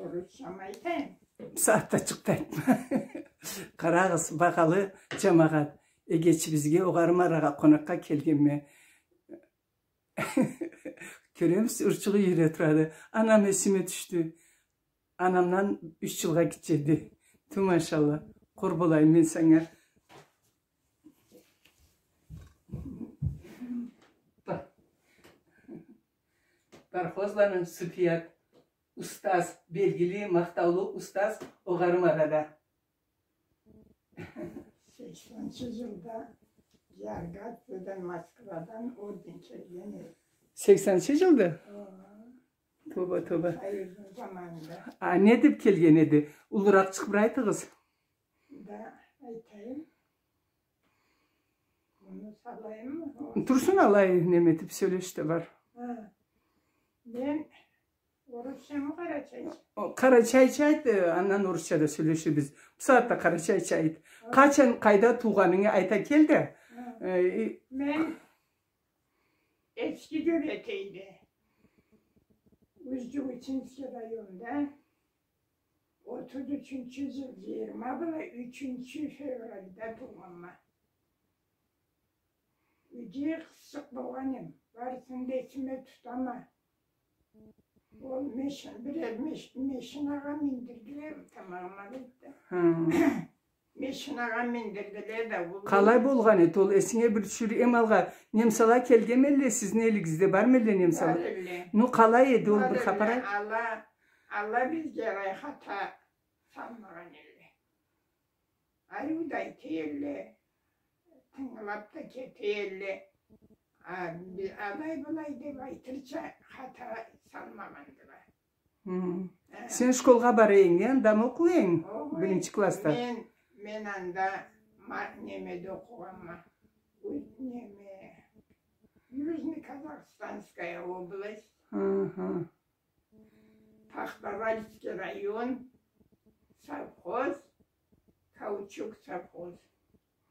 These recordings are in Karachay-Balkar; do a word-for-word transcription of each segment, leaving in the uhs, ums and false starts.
Орусча айтайым. Сагъатда чыкъды, айтма. Къарагъыз, багъалы джамагъат, эгечибизге, огъары Марагъа къонакъгъа келгенме. Кёремисиз, урчугъу ире турады. Анам эсиме тюшдю. Анамдан юч джылгъа гитчеди. Тю, машалла. Къор болайым мен санга. Бархозланы Супият. Устаз, белгили, махтаулу устаз огъары Марада. Сексенинчи джылда Джаргатцадан, Москвадан орден келген эди. Сексенинчи джылда? Ооба. Тоба, тоба. Союзну заманында. А не деб келген эди? Уллуракъ чыгъыб бир айтыгъыз. Да, айтайым. Муну салайыммы? Турсун, алай неме этиб сёлеш да бар. Ха. Мен орусчамы, къарачайча? О, къарачайча айт, э, андан орусча да сёлеширбиз. Бусагъатда къарачайча айт. Ха. Къачан, къайда туугъанынгы айта кел да. Ха. Э, и- Мен Эски Гёретейде, Усть-Джугутинский районда, отуз ючюнчю джыл джыйырма бла ючюнчю февральда туугъанма. Иги къызчыкъ болгъан эм, барысын да эсиме тутама. Ол мешин-, бирер меш-, мешинагъа миндирдиле, тамагъыма дейди да. Хы. Мешинагъа миндирдиле да, ол... Къалай болгъан эди ол, эсинге бир тюшюр, эм алгъа немсала келгенмелле сизни элигизде, бармелле немсала? Бар элле. Ну, къалай эди ол, бир хапар айт. Ала, ала бизге алай хата салмагъан элле. Ариу да айта элле, тынгылаб да кете элле. А, би-, алай-былай деб айтырча хата салмагъандыла. Хы. Э. Сен школгъа бара эдинг, э, анда окъуй эдинг? Огъуй, биринчи классда. Мен, мен анда ма-, немеде окъугъанма. Уй, неме, Южно-Казахстанская область. Хы-хы. Тахтазаводский район, совхоз, каучук совхоз.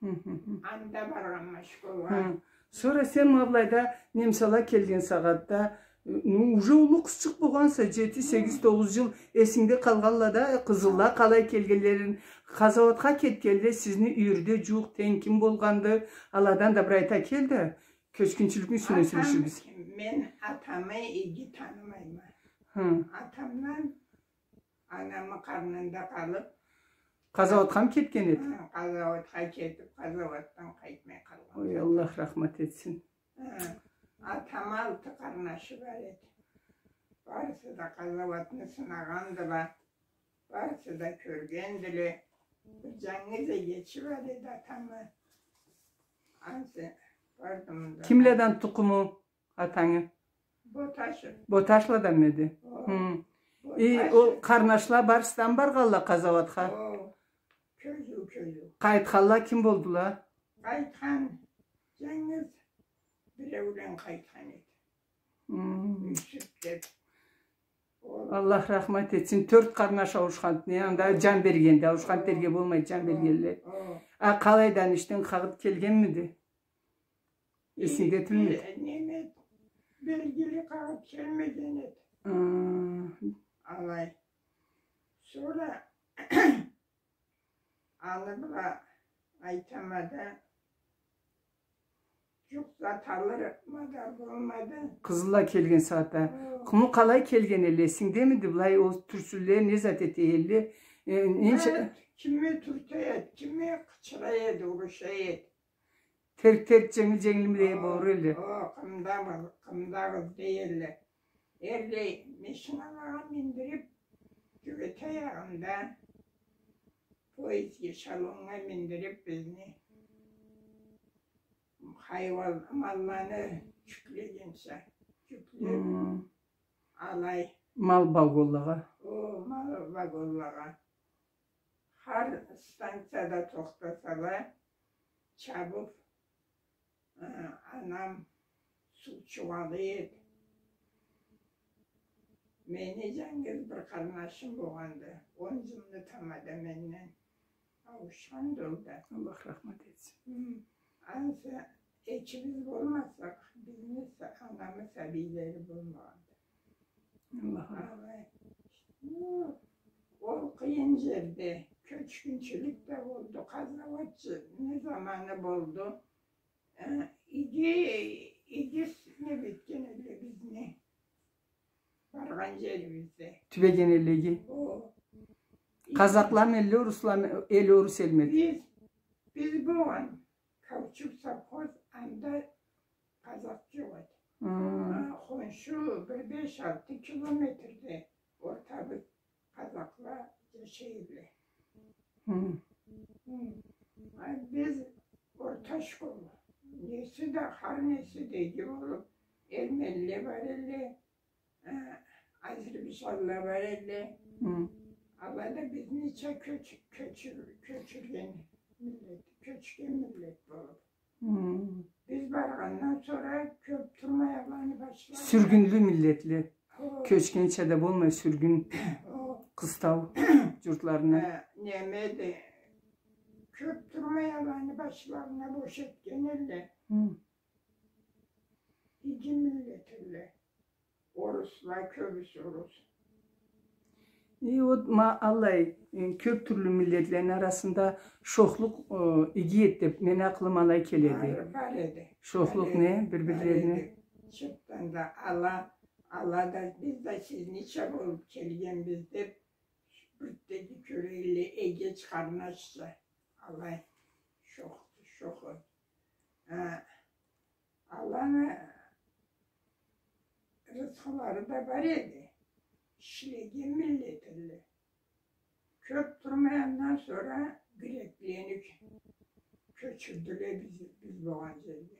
Хы-хы-хы. Анда баргъанма школгъа. Хы. Сора сен ма былайда немсала келген сагъатда, ну, уже уллу къызчыкъ болгъанса, джети, сегиз, хы, тогъуз джыл, эсингде къалгъанла да, э, къызылла къалай келгенлерин, къазауатха кетгенле, сизни юйюрде джууукъ тенг ким болгъанды, аладан да бир айта кел да. Кёчгюнчюлюкню юсюнден сёлеширбиз. Атам, мен атамы иги танымайма. Хы. Атамдан анамы къарнында къалыб, къазауатхамы кетген эди? Хы, къазауатха кетиб, къазауатдан къайтмай къалгъан. Ой, Аллах рахмат этсин. Хы. Атамы алты къарнашы бар эди. Барысы да къазауатны сынагъандыла. Барысы да кёргендиле. Бир джангыз эгечи бар эди атамы. Ансы барды мында. Кимледен тукъуму атангы? Боташев. Боташладанмы эди? О. Хы. Боташев. И ол къарнашла барысыдан баргъанла къазауатха? О. Кёзюу, кёзюу. Къайтханла ким болдула? Къайтхан джангыз биреулен къайтхан эди. Хы. Юсюп деб. Аллах рахмат этсин. Тёрт къарнаш ауушханды, не, анда джан бергенди, ауушхан дерге болмайды, джан бергенле. О. А къалайдан ишден къагъыт келгенмиди? Эсингде тюлмюдю? Э, неме, белгили къагъыт келмеген эди. Хы. Алай. Сора Аны бла айтама да, джукъ зат алырма да болмады. Къызылла келген сагъатда. О. Къуму къалай келген элле, эсингдемиди? Былай ол тюрсюлле, не зат эте элле? Э, ненча... Э, кими тюрте эди, кими къычыра эди, уруша эди. Терк-терк, дженгил-дженгилми дей болур элле. О, къымдагъыз, къымдагъыз дей элле. Эрлей машиналагъа миндириб, джюгет аягъында поездге, эшелоннга миндириб бизни хайуан, малланы джюклегенча, джюклеб, хы, алай. Мал вагонлагъа. О, мал вагонлагъа. Хар станцияда тохтасала, чабыб, э, анам суу чугъалы эди. Мени джангыз бир къарнашым болгъанды. Он джылны тамада менден ауушханды ол да. Аллах рахмат этсин. Хы. Ансы экибиз болмасакъ, бизни са-, анамы сабийлери болмагъанды. Аллах. Алай. Ол къыйын джерде кёчгюнчюлюк да болду, къазауатчы не заманы болду. Э, иги, иги с-, не бетген элле бизни. Баргъан джерибизде. Тюбеген элле иги. О. Къазакъламы элле, орусламы, эл орус элмеди? Биз, биз болгъан Каучук совхоз, анда къазакъ джокъ эди. Хы. А, хоншу бир беш-алты километрде ортабыз къазакъла джашай элле. Хы. Хы. А биз орта школа. Неси да, хар неси да иги болуп, эрменле бар элле, а, азербайджанла бар элле. Хы. Ала да бизнича кёч-, кёчюр-, кёчюрген миллет, кёчген миллет болуп. Хы. Биз баргъандан сора кёп турмай аланы башлады. Сюргюнлю миллетле. О. Кёчгенча да болмай, сюргюн, о, къыстау джуртларына. Э, немеди, кёп турмай аланы башларына бош этген элле. Хы. Иги миллет элле. Орусла, кёбюсю орус. И вот ма аллай, э, кёп тюрлю миллетлени арасында шохлукъ, э, иги эди деп, мени акъылыма алай келеди. Бар, бар эди. Шохлукъ не, бир-бирлерине. Бар эди. Чыртдан да ала, ала да, биз да сизнича болуп келгенбиз деп, бир да иги кёре элле, эгеч, къарнашча. Алай шох, шох эди. А, аланы рысхылары да бар эди. Ишлеген миллет элле. Кёп турмай, андан сора греклени кё-, кёчюрдюле биз, биз болгъан джерге.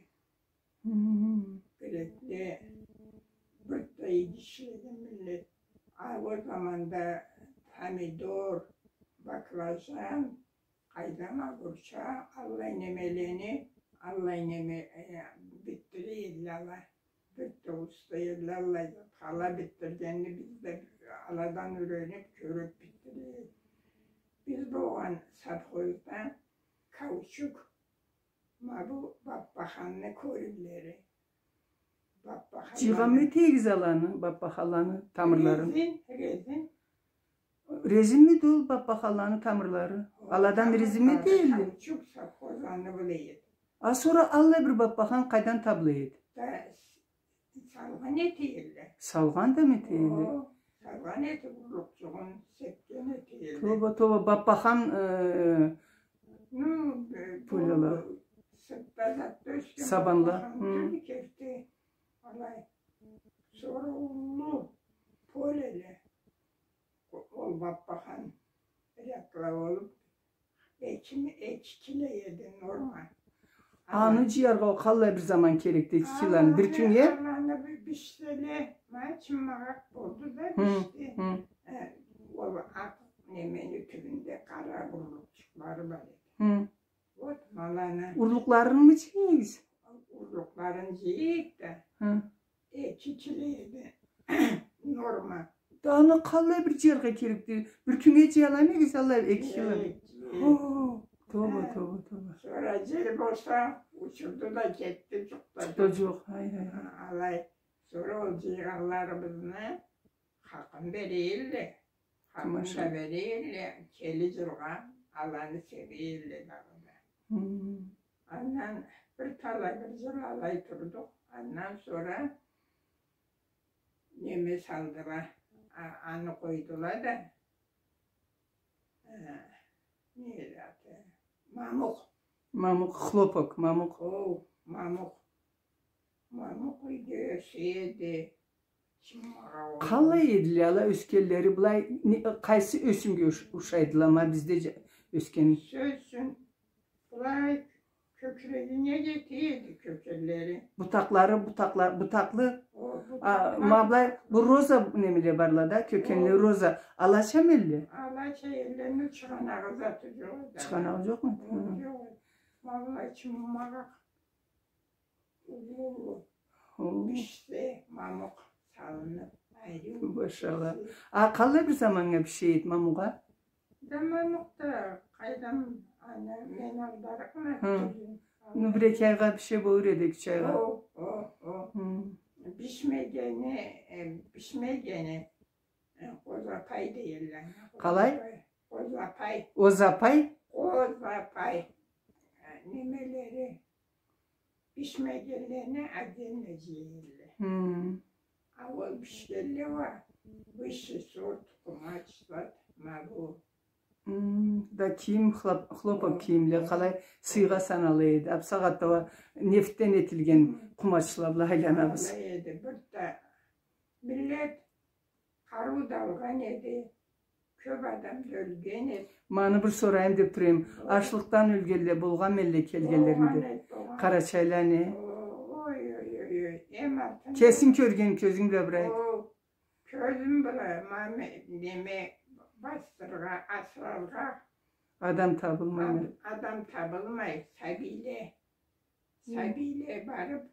Хы. Грекле бир да иги ишлеген миллет. А ол заманда помидор, баклажан, къайдам, огурча, аллай немелени, аллай неме, э, битдире эдиле ала. Бир да уста эдиле аллай затха. Ала битдиргенни биз да аладан юренип, кёрюп битдире эдик. Биз болгъан совхозда Каучук, ма бу Баппаханны коренлери. Баппаханланы. Джыйгъанмы эте эдигиз аланы, Баппаханланы тамырларын? Резин, резин. Резинмиди ол Баппаханланы тамырлары? О, аладан тамыр, резинми тамыр, эте эдиле? Каучук совхоз аны бла эди. А сора аллай бир Баппахан къайдан табыла эди? Да, с-, салгъан эте эдиле. Салгъан да мы эте эдиле? О, салгъан этип, урлукъчугъун сепген эте эдиле. Тоба, тоба, Баппахан, э, ну, э, полялары. Бу сыртда затда ёсген сабанла. Баппахан, хы, тюлдю, керти, алай. Сора уллу полеле. Ол Баппахан рядла болуп, эки, эки кило эди норма. Аны джыяргъа къаллай бир заман керекди, эки килону, бир кюннге? Аланы би-, бишселе, ма, чыммакъ болду да, хы, бишди. Хы. Э, ол акъ немени тюбюнде къара урлукъчукълары бар эди. Хы. Вот, ма аланы. Урлукъларынмы джыйыгъыз? Урлукъларын джыйыйыкъ да. Хы. Эки кило эди. Норма. Да аны къаллай бир джыяргъа керекди? Бир кюннге джыялмы эдигиз аллай эки кило? Джыйыйыкъ, джыйыйыкъ. О, тоба, тоба, тоба. Сора джел болса, учурду да кетди, джукъ да джукъ. Джукъ да джукъ, ай, ай, ай. А, алай. Сора ол джыйгъанларыбызны хакъын бере эдиле. Хакъын да бере эдиле, келир джылгъа аланы себе эдиле дагъыда. Хы. Андан бир талай бир джыл алай турдукъ. Андан сора неме салдыла, а-, аны къойдула да. Э, не эди аты? Мамукъ. Мамукъ, хлопок, мамукъ. О, мамукъ. Мамукъ юйде ёсе эди. Къалай эдиле ала ёсгенлери, былай, не, къайсы ёсюмге уш-, ушайдыла, ма бизде джа-, ёсген? Сёз ючюн, былай кёкюрегине джете эди кёкенлери. Бутакълары, бутакъла-, бутакълы. О, а, бутакъла. Ма былай, бу роза немеле барла да, кёкенли роза. Алачамы элле? Алача элле, ну, чыгъанагъы заты джокъ да. Чыгъанагъы джокъму? О, хы. Джокъ. Ма былай чыммакъ. Уллу, уллу. О. Бишсе, мамукъ салынып, айры. Машалла. А къаллай бир заманнга бишей эди мамукъ а? Да мамукъ да, къайдам, аны мен алдарыкъма. Хы. Ну, бир-эки айгъа бишей болур эди, эки-юч айгъа. О, о, о. Хы. Бишмегени, э, бишмегени. Къозапай дейдиле. Къалай? Къозапай. Къозапай? Къозапай. Къозапай. Э, немелери, бишмегенлени отдельно джыйдыла. Хы. А ол бишгенле уа высший сорт къумач зат, ма бу. Хы, да кийим, хлоп-, хлопок кийимле, къалай сыйгъа санала эди. А бусагъатда уа нефтден этилген къумачла бла айланабыз. Алай эди. Бир да миллет къарыу да алгъан эди. Кёп адам да ёлген эди. Ма аны бир сорайым деп тура эдим. Ачлыкъдан ёлгенле болгъанмы элле келгенлеринде? Болгъан эди, болгъан. Къарачайланы. Ой, ой, ой, ой. Эм артын. Кесинг кёрген кёзюнг бла бир айт. О, кёзюм бла, ма ме-, неме, басдырыргъа, асыраргъа. Адам табылмай. Ад-, адам табылмай, сабийле. Хы. Сабийле барып,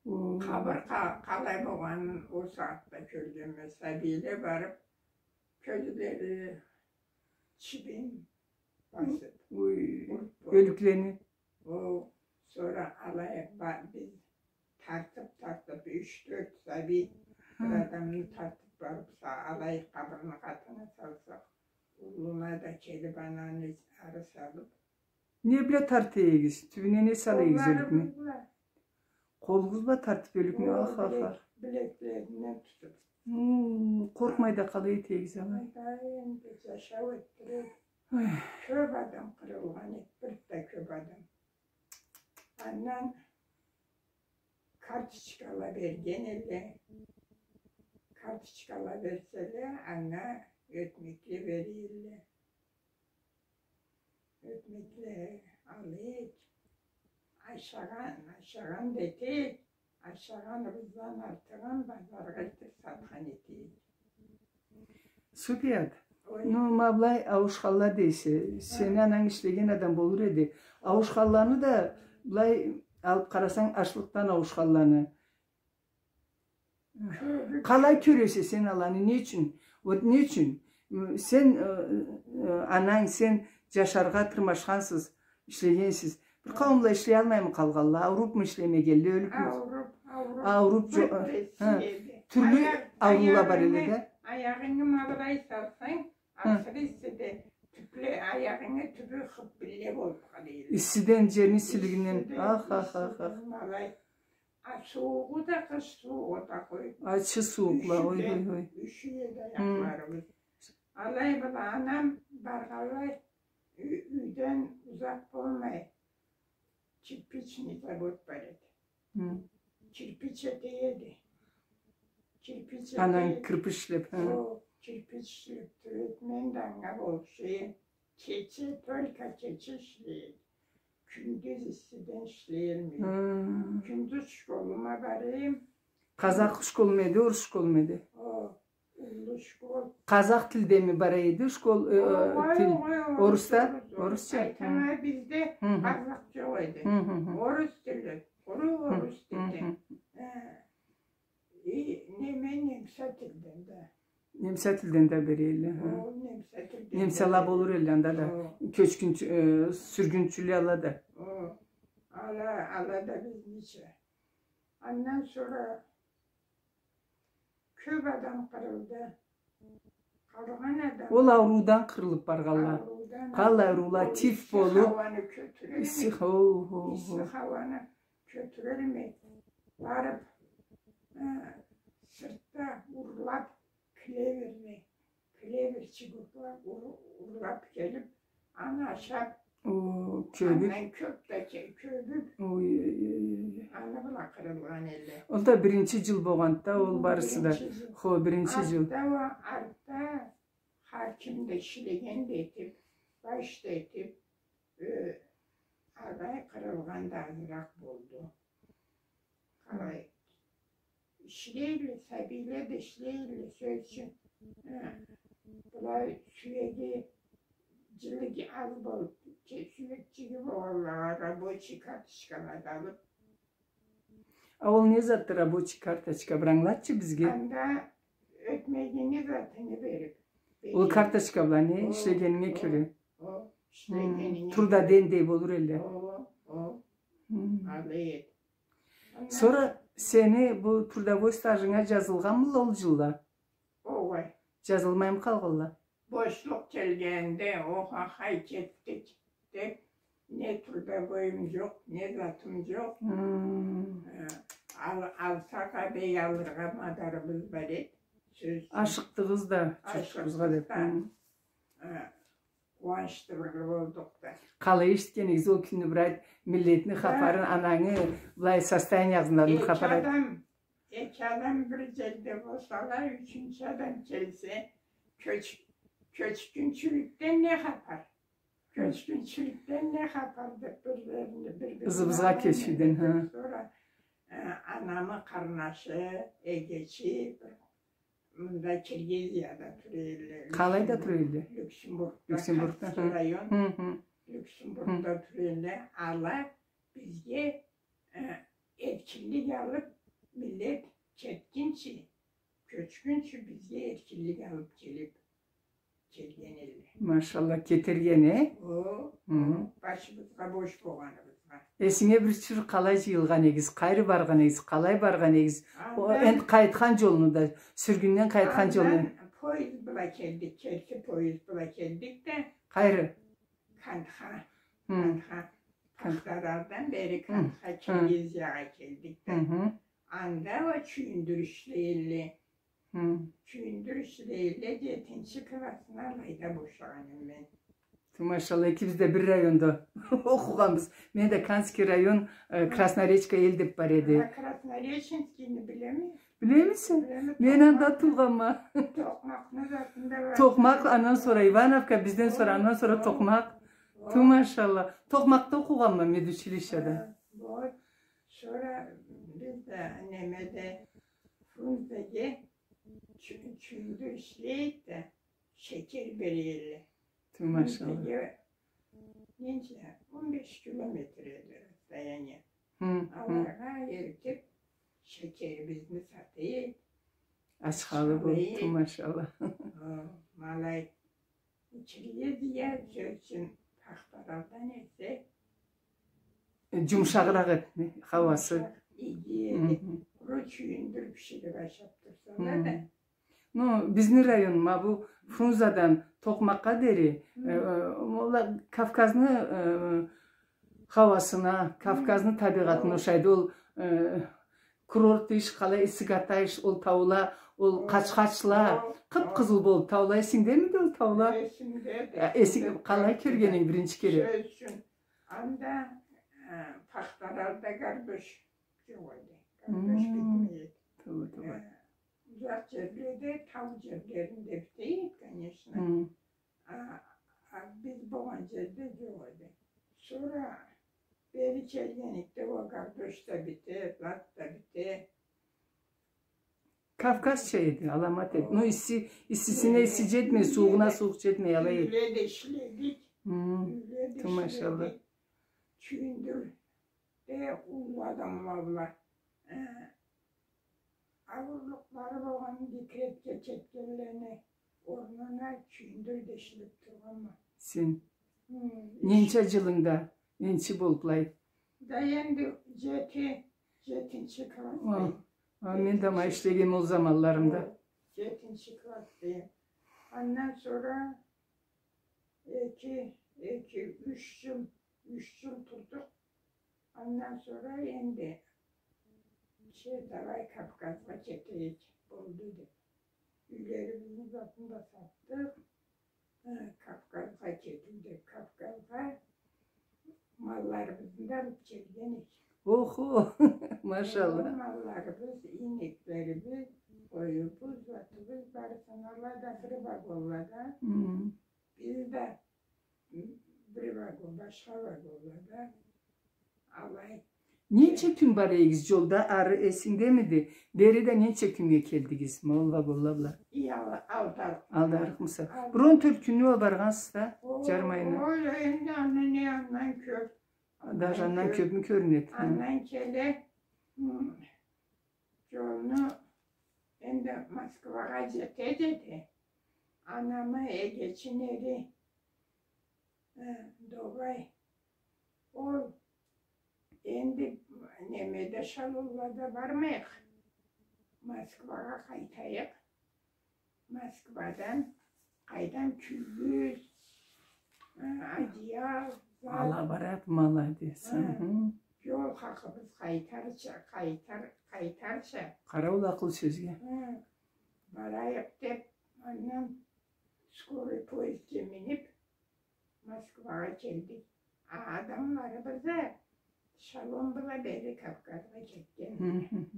о, къабыр къа-, къалай болгъанын ол сагъатда кёргенме, сабийле барып, кёзлери чибин басып. Ой, ёлюклени. О, сора алай ба-, биз тартып, тартып, юч-тёрт сабий, хы, бир адамны тартып барып са-, алай къабырны къатына салсакъ, уллула да келип ананы ары салып, Не бла тарта эдигиз? Тюбюне не сала эдигиз ёлюкню? Къолларыбыз бла. Къолугъуз бла тартып ёлюкню, ох, ох, ох. Билек-, билеклеринден тутуп. Хм, къоркъмай да къалай эте эдигиз алай? Алай энди джашау этдирир. Ой. Кёп адам къырылгъан эди, бир да кёп адам. Андан карточкала берген эдиле. Карточкала берселе, анга ётмекле бере эдиле. Ётмекле алып, ашагъан, ашагъан да этейик, ашагъаныбыздан артыгъын базаргъа элтип сатхан этейик. Супер. Ой. Ну, ма былай ауушханла дейсе, сени ананг ишлеген адам болур эди. Ауушханланы да былай алып къарасанг, ачлыкъдан ауушханланы. Къалай кёресе сен аланы, не ючюн? Вот не ючюн? М, сен, э, э, ананг, сен джашаргъа тырмашхансыз, ишлегенсиз. Бир къауумла ишлеялмаймы къалгъанла? Аурупму ишлемегенле, ёлюпмю? Ауруп, ауруп. Ауруп, джо-, э, тюрлю аурула бар эди да. Аягъынгы ма былай салсанг, асыры иссиде тюпле, аягъынгы тюбю хып-билле болуп къала эди. Иссиден, джерни иссилигинден. Иссиден, ах, ах, ах, ах. Иссиден былай. А суугъу да, къыш суугъу да къой. Ачы сууукъла, ой, ой, ой. Юшюй эди аякъларыбыз. Алай бла анам баргъанлай ю-, юйден узакъ болмай, кирпичный завод бар эди. Хы. Кирпич эте эди. Кирпич эте эди. Ананг кирпич ишлеп, хы. О, кирпич ишлеп тура эди. Мен да анга болуш эдим. Кече, только кече ишлей эди. Кюндюз иссиден ишлей эди. Хы. Кюндюз школума бара эдим. Къазакъ школму эди, орус школму эди? О, уллу школ. Къазакъ тилдеми бара эди школ, э, э, тил? Огъай, огъай, орус, орус да, орус, орусча. Айтама, бизде къазакъ джокъ эди. Хы, хы, хы. Орус тили, къуру орус тилден. Хы, хы. Э, и, неме, немса тилден да. Немса тилден да бере эдиле, хы. О, немса тилден да. Немсала болур эдиле анда да. О. Кёчгюнчю, э, сюргюнчюле ала да. О, ала, ала да бизнича. Андан сора кёп адам къырылды. Къалгъан адам. Ол ауруудан къырылып баргъанла. Ауруудан. Къаллай ауруула, ол тиф болуп. Исси хауаны кётюрелмей. Исси хо-, хо-, хо. Исси хауаны кётюрелмей. Барып, э, сыртда урлап, клеверни, клеверчик урлап, ур-, урлап келип, аны ашап, о, кёбюп. Андан кёп да ке-, кёбюп. Ой, ой, ой, ой. Аны бла къырылгъан эдиле. Ол да биринчи джыл болгъанды да, ол барысы да. Биринчи джыл. Хо, биринчи джыл. Артда уа, артда хар ким да ишлеген да этип, баш да этип, э, алай къырылгъан да азыракъ болду. Къалай. Ишлейле, сабийле да ишлейле, сёз ючюн. Э, былай сюеги, джылыгъы аз болуп, ке-, сюекчиги болгъанлагъа рабочий карточкала да алып. А ол не затды, рабочий карточка? Бир ангылатчы бизге. Анда ётмегенинги, затынгы берип. Ол карточка бла не? О, ишлегенинге кёре. О, ишлегенинге кёре. Трудодень дей болур эдиле. О, о. Хы. Алай эди. Сора сени бу трудовой стажынга джазылгъанмыла ол джылла? Огъай. Джазылмаймы къалгъанла? Бошлукъ келгенде, охо, хай, кетдик деп, не трудовойум джокъ, не затым джокъ. Хм. Э, ал-, алсакъ а, бек алыргъа мадарыбыз бар эди. Сёз ючюн. Ашыкъдыгъыз да, ашыкъдыкъ да. Хм. Э, къууанчлы бир болдукъ да. Къалай эшитгенигиз ол кюнню, бир айт, миллетни хапарын, ананы былай состояниягъыздан хапар айт. Эки адам, эки адам бир джерде болсала, ючюнчю адам келсе, кёч-, кёчгюнчюлюкден не хапар? Кёчгюнчюлюкден не хапар деп, бирлерини бир-бирине ызыбызгъа кечиуден, ха. Сора, э, анамы къарнашы, эгечи, бир мында Киргизияда тура элле. Къалайда тура элле? Люксембургда. Люксембургда, Канске район. Хы, хы. Люксембургда тура элле. Ала бизге, э, эркинлик алып, миллет кетгинчи, кёчгюнчю бизге эркинлик алып келип, келген элле. Машалла, кетерген, э? О, хы, о, башыбызгъа бош болгъаныбызгъа. Эсинге бир тюшюр, къалай джыйылгъан эдигиз, къайры баргъан эдигиз, къалай баргъан эдигиз? О, андан энди къайтхан джолну да, сюргюнден къайтхан джолну. Андан поезд бла келдик, керти поезд бла келдик да. Къайры? Кантха. Хы. Кантха. Кантха. Пахтаралдан бери Кантха, хы, Киргизиягъа келдик да. Хы. Анда уа чюйюндюр ишлей элле. Хы. Чюйюндюр ишлей элле, джетинчи классны алайда бошагъанма мен. Ту, машалла, экибиз да бир районда окъугъанбыз. Мен да Канске район, э, Красноречка эл деп бар эди. Ха, Краснореченскийни билеме. Билемисе? Билеме. Мен анда туугъанма. Токъмакъны затында бар. Токъмакъ, андан сора Ивановка, бизден сора, андан сора Токъмакъ. Ту, машалла. Токъмакъда окъугъанма, медучилищеде. Ха, вот. Сора биз да немеде, Фрунзеде чю-, чюйюндюр ишлейди да, шекер бере элле. Ту, машалла. Фрунзеге ненча, он беш километр эди расстояние. Хы, хы. Аларгъа элтип, шекерибизни сата эди. Ачхалы болуп, ту, машалла. О, ма алай. Киргизия, сёз ючюн, Пахтаралдан эсе, э, джумушагъыракъ эди, хауасы. Джумушакъ, иги эди. Хы, хы. Къуру чюйюндюр биширип ашап турсала да. Хы. Ну, бизни район, ма бу Фрунзадан Токъмакъгъа дери, хы, э, э, ол Кавказны, э, хауасына, хы, Кавказны табигъатына ошайды. Ол, э, курорт иш, къалай Исси-Къатай иш, ол таула, ол Къачхачла, къып-къызыл болуп таула. Эсингдемиди ол таула? Эсимдеди. Э, эсинг-, къалай кёргенинг биринчи кере? Сёз ючюн, анда, э, Пахтаралда гардош джокъ эди. Гардош битмей эди. Туура, туура. Э, Узакъ джерледе, тау джерлеринде бите эди, конечно. Хы. А, а биз болгъан джерде джокъ эди. Сора бери келгенликде ол гардош да бите, зат да бите. Кавказча эди, аламат эди. Ну, исси, иссисине исси джетмей, суугъуна сууукъ джетмей, алай эди. Юйле да ишледик. Хы. Юйле да ишледик. Ту, машалла. Чюйюндюрде уллу адамла бла, э, Ауурлукълары болгъан декретге кетгенлени орнуна чюйюндюр да ишлеп тургъанма. Сен? Хы, ненча джылынгда, ненча болуп былай? Да энди джети, джетинчи класс дейим. А, мен да ма ишлегенме ол заманларымда. О, джетинчи класс дейим. Андан сора эки, эки, юч джыл, юч джыл турдукъ. Андан сора энди, ше, давай Кавказгъа кетейик, болду деп. Юйлерибизни затын да сатдыкъ. Э, Кавказгъа кетейик деп, Кавказгъа малларыбызны да алып келген эдик. Охо, машалла. Малларыбыз, ийнеклерибиз, къоюбуз, затыбыз, барысын ала да бир вагонлада. Хы. Биз да бир вагон, башха вагонлада алай. Ненча кюн бар эдигиз джолда, ары эсингдемиди? Бери да ненча кюннге келдигиз, ма ол вагонла бла? И, ал-, алты арыкъ. Алты арыкъмыса? Алты. Бир он тёрт кюнню уа баргъансыз да, джарым айны. Ой, энди андан не, андан кёп. Даже андан кёпмю кёрюнеди? Андан келе, хы. Джолну энди Москвагъа джетеди да, анамы эгечи нери, э, Догай. Ол энди немеде, эшелонлада бармайыкъ, Москвагъа къайтайыкъ. Москвадан, къайдан, кюйюз, э, одеял, зат. Ала барады, молодец. Хы. Хы. Жол хакъыбыз къайтарча, къайтар-, къайтарча. Къара ол акъыл сёзге. Хы. Барайыкъ деп, андан скорый поездге минип, Москвагъа келдик. А адамларыбыз да эшелон бла бери Кавказгъа кетген. Хы, хы, хы.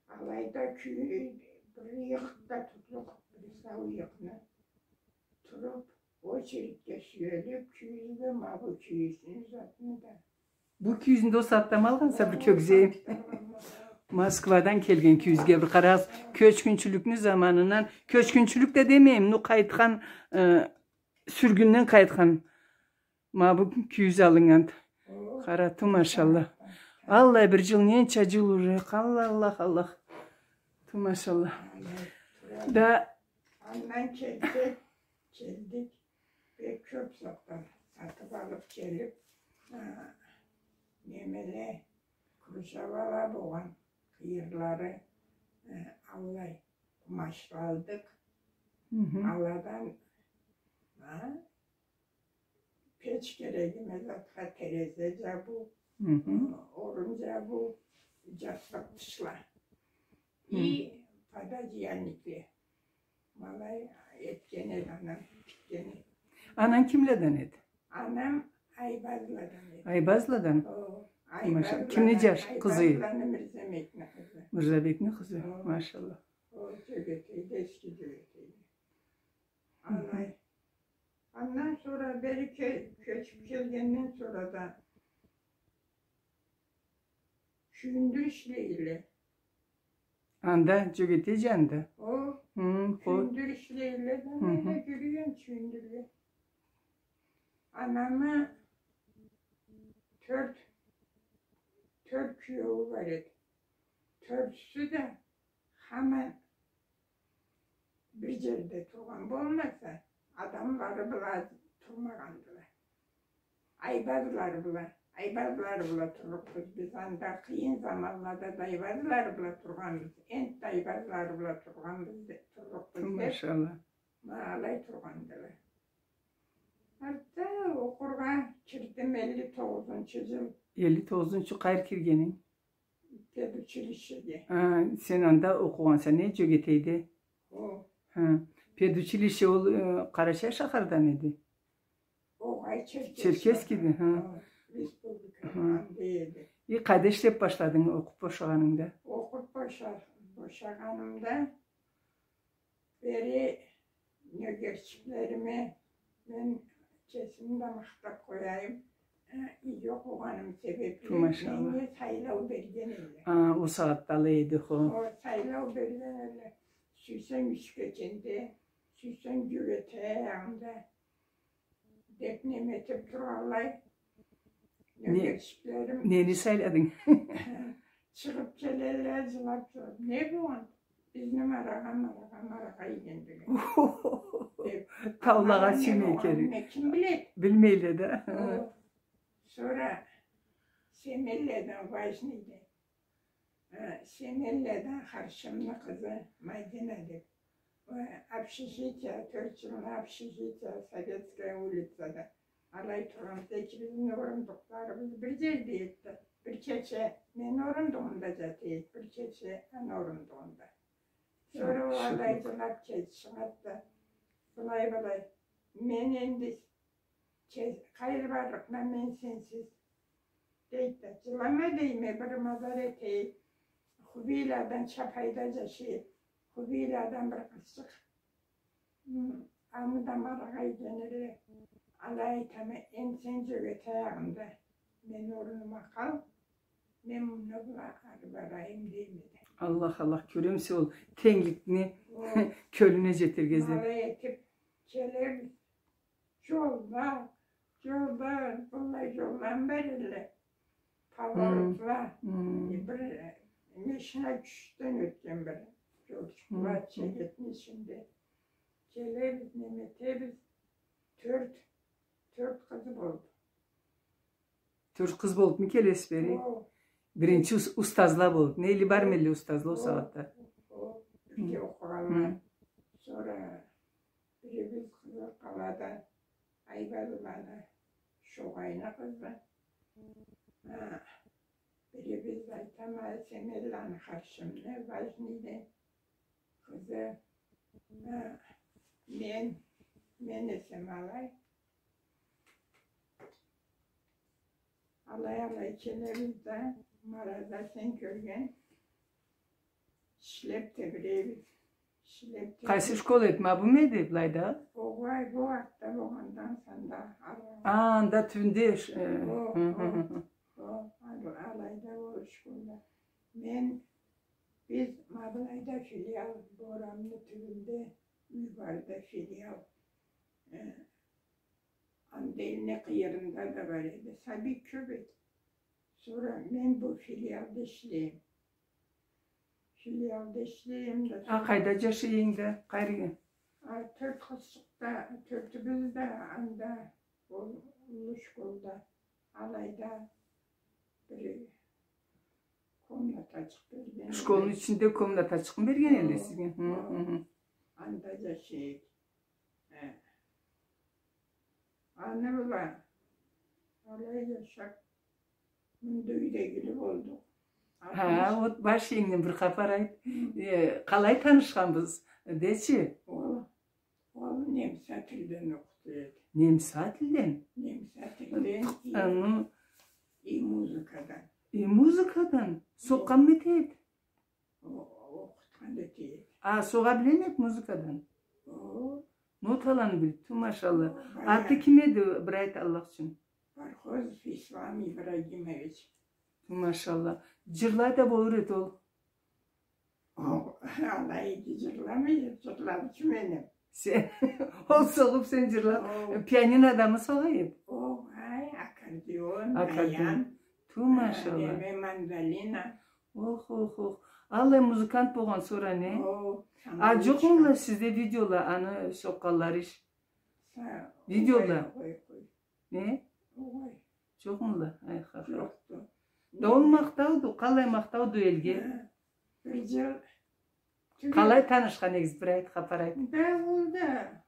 Алайда кюй-, бир ыйыкъда турдукъ, бир сау ыйыкъны. Туруп, очередьге сюелип, кюйюзге, ма бу кюйюзню затын да. Бу кюйюзню да ол сагъатдамы алгъанса, бир кёгзейим? Москвадан келген кюйюзге бир къарагъыз. Кёчгюнчюлюкню заманындан, кёчгюнчюлюк да демейим, ну, къайтхан, э, сюргюнден къайтхан. Ма бу кюйюз алыннган. О. Къара, ту машалла. Аллай бир жыл, ненча жыл уже. Аллах, Аллах, Аллах. Ту машалла. Да. Андан келсек, келдик. Бек кёп затлар сатып алып келип, а, немеле, кружавала болгъан къыйырлары, э, аллай къумачла алдыкъ. Хы-хы. Аладан, а, печ керегиме затха терезе жабыу, хы-хы, э, орун жабыу, жастыкъ тышла. Хы. И пододеяльникле. Ма алай этген эди анам, тикген эди. Ананг кимледен эди? Анам Айбазладан эди. Айбазладан? О, Айбазладан. Маша-, кимни жаш-, къызы? Айбазланы Мирзабекни къызы. Мирзабекни къызы, о, машалла. О, жёгетейди, эски жёгетейди. Хы-хы. Алай. Андан сора бери ке-, кёчюп келгенден сора да Кюйюндюр ишлейле. Анда, Жёгетей жанында? О, хы, хо-, кюйюндюр ишлейле да, хы-хы, мен да жюрюйме кюйюндюрге. Анамы тёрт, тёрт кюеую бар эди. Тёртюсю да хаман бир жерде тургъан болмаса, адамлары бла турмагъандыла. Айбазлары бла, Айбазлары бла турлукъбуз биз анда, къыйын заманлада да Айбазлары бла тургъанбыз, энтда Айбазлары бла тургъанбыз, турлукъбуз деп. Машалла. Ма алай тургъандыла. Артда окъургъа кирдим элли тогъузунчу жыл. Элли тогъузунчу къайры киргенинг? Педучилищеге. Ха, сен анда окъугъанса, не, Жёгетейде? О. Ха. Педучилище ол, э, Къарачай шахарда эди? Огъай, Черкес. Черкесскийде, ха. О, республика, ха, анда эди. И къайда ишлеп башладынг окъуп бошагъанынгда? Окъуп боша-, бошагъанымда бери нёгерчиклериме мен кесими да махтап къояйым. Э, иги окъугъаным себепли, машалла, меннге сайлау берген элле. А, ол сагъатда алай эди, хо. О, сайлау берген элле. Сюйсенг Юсюп экенде, сюйсенг Жёгетей аягъында. Деп неме этип тургъанлай. Не-, нёгерчиклерим. Нени сайладынг? Чыгъып келелле, жылап, жылап. Не болгъан? Бизни Марагъа, Марагъа, Марагъа ийгендиле. Деп. Таулагъа сюймей экенинг. Ким биледи? Билмейле да. О, сора Семенледен важныйды. Э, Семенледен Харшымны къызы Мадина деп. Э, общежитие, тёрт жылны общежитие, Советская улицада. Алай тургъанбыз, экибизни орундукъларыбыз бир жерде эди. Бир кече мени орундугъумда жата эди, бир кече аны орундугъунда. Сора ол алай жылап кел-, чыгъады да, былай, былай. Мен энди Че-, къайры барлыкъма мен сенсиз, дейди да. Жылама дейме, бир мазар этейик. Хубийладан Чапайда жашай. Хубийладан бир къызчыкъ. М, аны да Марагъа ийген элле. Алай айтама, энди сен Жёгетей аягъында, мен орнума къал, мен муну бла ары барайым дейме да. Аллах, Аллах, кёремисе ол тенгликни, о, кёлюне жетерге излеп. Алай этип келебиз. Жолла, жолла, быллай жолла бар элле. Поворотла. Хм. Э, бир, э, машина кюшден ётген бир жолчукъла, хм, хм, чегетни ичинде. Келебиз, неме этебиз. Тёрт, тёрт къыз болду. Тёрт къыз болупму келесиз бери? О. Биринчи ус-, устазла болуп. Нели бармы элле устазла ол сагъатда? О, о, бирге окъугъанла. Хы. Айбадланы Шогъайны къызы. Ха, бирибиз, айтама, Семенланы Харшымны, Важныйны къызы. Ха, мен, мен эсем алай. Алай-алай келебиз да, Марада сен кёрген, ишлеп тебирейбиз. Ишлеп тебирейбиз. Къайсы школ эди, ма буму эди, былайда? Огъай, бу артда болгъандан санда, ала. А, анда тюбюнде, э, о, хы, хы, о, хы, хы. О, ал-, алайда ол школда. Мен, биз ма былайда филиал, бу орамны тюбюнде юй барды, филиал. Э, Анда элни къыйырында да бар эди. Сабий кёп эди. Сора мен бу филиалда ишлейме. Филиалда ишлейме да. А, сора къайда жашайсыз да, къайры? А, Тёрт Къызчыкъда, тёртюбюз да анда, ол уллу школда, алайда бир комнатачыкъ берген эди. Школну ичинде комнатачыкъмы берген эди сизге? Хы, хы, хы. Анда жашай эдик. Э. Аны бла алай жашап, мында юйдегили болдукъ. Ха, вот башынгдан бир хапар айт. Хы. Э, къалай танышханбыз, дечи? Ол, ол немца тилден окъута эди. Немца тилден? Немца тилден и, аны, и музыкадан. И музыкадан? Сокъгъанмы эте эди? О-, окъутхан да эте эди. А, согъа билеме эди музыкадан? О. Ноталаны биледи, ту, машалла. О, баям. Аты ким эди, бир айт, Аллах ючюн? Бархозов Ислам Ибрагимович. Ту, машалла. Жырлай да болур эди ол. О, алай эди, жырламай эди, жырлаучу мен эдим. Сен, ол согъуп, сен жырлап, о, пианинодамы согъа эди? Огъай, аккордеон, аккордеон, баян. Ту, машалла. Неме, мандолина. Ох, ох, ох. Аллай музыкант болгъан сора, не? О, а, самогончик. Жокъмула сизде видеола, аны сокъгъанлары иш? Са-, видеола. Огъай, огъай, огъай. Не? Огъай. Жокъмула? Ай, ха-ха. Жокъду. Да ол махтауду, къалай махтауду элге? Ха. Бир жыл тюгюл. Къалай танышхан эдигиз, бир айт, хапар айт. Да ол да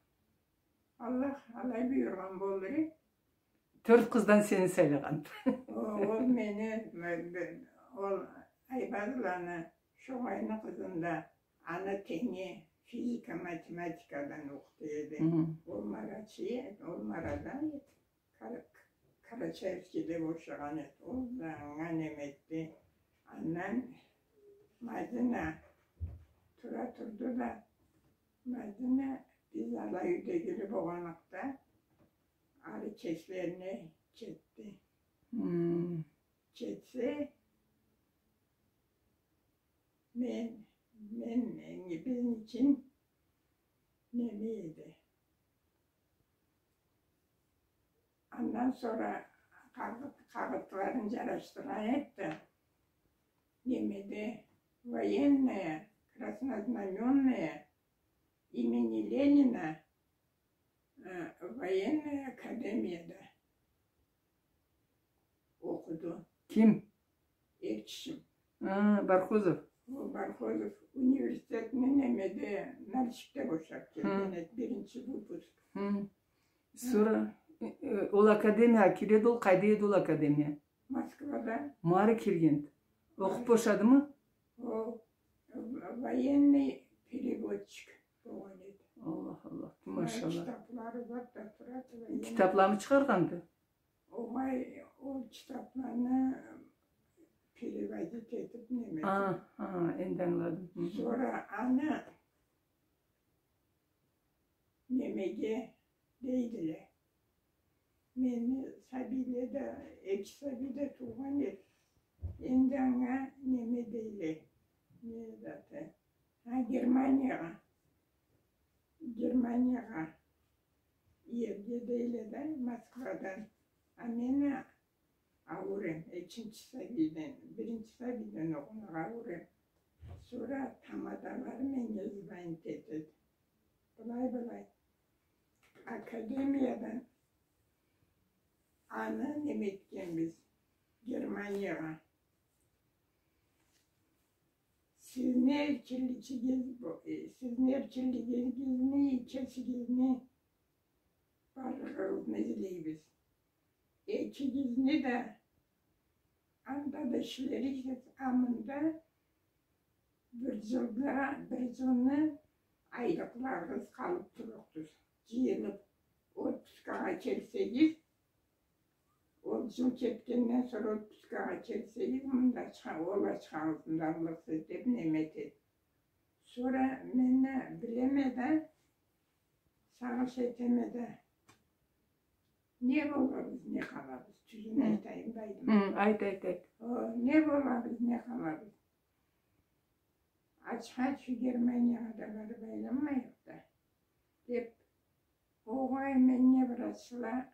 Аллах алай буюргъан болур, э. Тёрт къыздан сени сайлагъан. О, ол мени, м-, б-, ол Айбадланы Шогъайны къызында аны тенги физика, математикадан окъута эди. Хы. Ол Марачы эди, ол Марадан эди. Кара-, Карачаевскийде бошагъан эди. Ол да анга неме этди. Андан Мадина тура турду да, Мадина, биз алай юйдегили болгъанлыкъгъа, ары кеслерине кетди. Хы. Кетсе, мен, мен, бизни ичинде неме эди. Андан сора къагъыт-, къагъытларын жарашдыргъан эди. Немеде, военная, краснознаменная имени Ленина, э, военная академияда окъуду. Ким? Эрчишим. А, Бархозов. О, Бархозов. Университетни немеде, Нальчикде бошап келген эди, биринчи выпуск. Хы. Сора, э, э, ол академиягъа киреди, ол къайда эди ол академия? Москвада. Ма ары киргенди. Окъуп бошадымы? О, в-, военный переводчик болгъан эди. Аллах, Аллах, машалла. Китаплары бар да турады, военный. Китапламы чыгъаргъанды? Огъай, ол китапланы переводить этип неме. А, а, энди ангыладым. Хы хы. Сора аны немеге дейдиле. Мени сабийле да, эки сабий да туугъан эди. Энди анга неме дейле. Не заты? Ха, Германиягъа. Германиягъа иерге дейле да, Москвадан. А мен а-, аур эм, экинчи сабийден, биринчи сабийден огъуна аур эм. Сора тамадалары меннге звонить этеди. Былай-былай. Академиядан аны неме этгенбиз, Германиягъа. Сизни эркинлигигиз бо-, э, сизни эркинлигигизни, кесигизни Барлыгъыгъызны излейбиз. Экигизни да анда да ишлериксиз, а мында бир джылда, бир джылны айлыкъларыгъыз къалыб турукъду. Джыйылыб, отпускагъа келсегиз, ол джыл кетгенден сора отпускагъа келсегиз, мында ачха-, ол ачхагъызны да аллыкъсыз деб неме этеди. Сора мен да билеме да, сагъыш этеме да. Не болабыз, не къалабыз? Тюзюн айтайым, байдым. Хы, айт, айт, айт. О, не болабыз, не къалабыз? Ачха ачхы Германиягъа да барыб айланмайыкъ да, деб, огъай, мен не, врачла,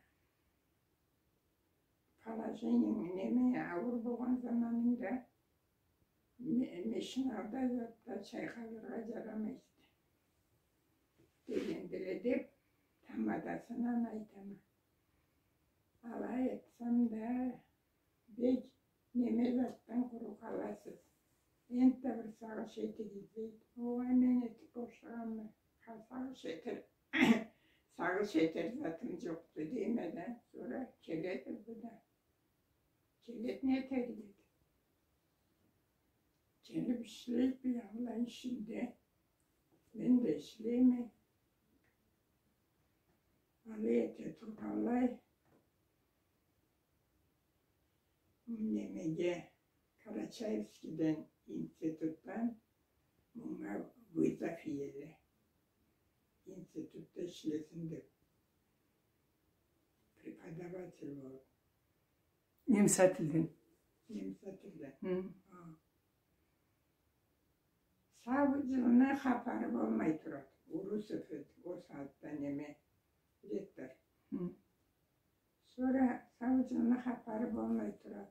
положениянг неме, ауур болгъан заманынгда ме-, машинада затда чайкъалыргъа джарамайды дегендиле деб, тамадасындан айтама. Алай айтсам да, бек неме затдан къуру къаласыз. Энтда бир сагъыш этигиз, дейди. Огъай, мен этиб бошагъанма. Ха, сагъыш этер, сагъыш этер затым джокъду, дейме да. Сора келеди бу да. Келеди, не этерик эди? Келиб ишлейди бир алай ишинде. Мен да ишлейме. Алай эте тургъанлай, немеге, Карачаевскиден, институтдан мунга вызов иеле. Институтда ишлесин деб. Преподаватель болуб. Немца тилден. Немца тилден. Хы. Ха. Сау джылны хапары болмай турады. Урусов эди ол сагъатда неме, ректор. Хы. Сора сау джылны хапары болмай турады.